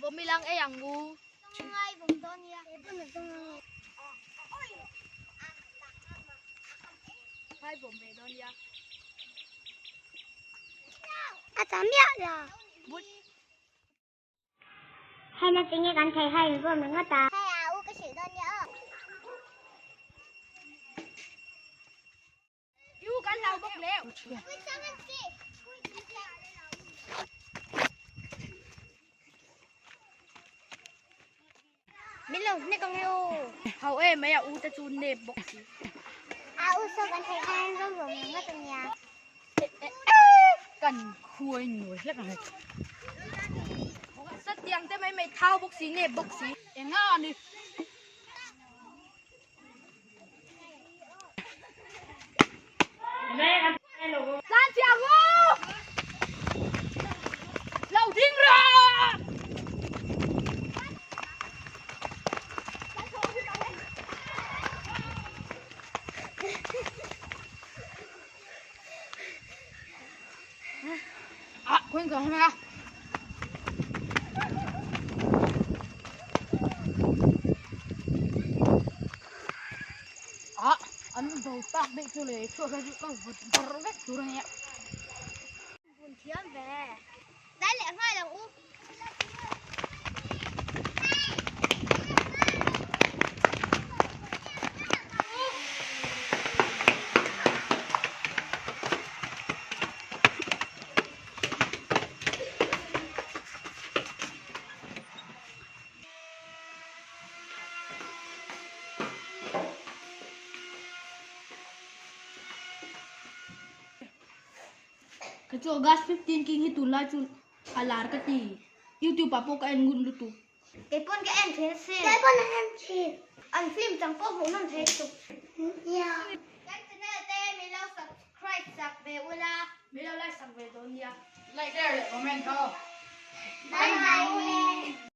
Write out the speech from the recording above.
Bawmilang ei ang u. Phai bawm ve dawn nia. A ta miah la. Hei na tinge kan thei hai in bawm ringawt a. Hei a u ka hrilh dawn nia aw. I u kan hlau bawk leh. Min lo hnek ang e aw. Hau e mai a u te chu nep bawk si. A u saw kan theih khan rawm rawm ringawt a nia. Kan khuai nuai hlek ang e. Satiang te mai mai thau bawk si nep bawk si. Enga a ni. Tlan chiang u! Lo ding rawh! Ah, quên rồi ha. Ah, an do tak dei chu le chu ka chu ka vut bar vek tur ania. Bun thiam ve. Dai leh nghal ang u. Ka chu August 15 king hi tunlai chu a lar ka ti. YouTube ah pawh ka en ngun lutuk. Kei pawn ka en thin asin. Kei pawn an en thin. An film chang pawh hmuhnawm thei lutuk. Nia. Kan channel te min lo subscribe sak ve ula. Min lo like sak ve dawn nia. Like share leh comment kha aw. Bye bye.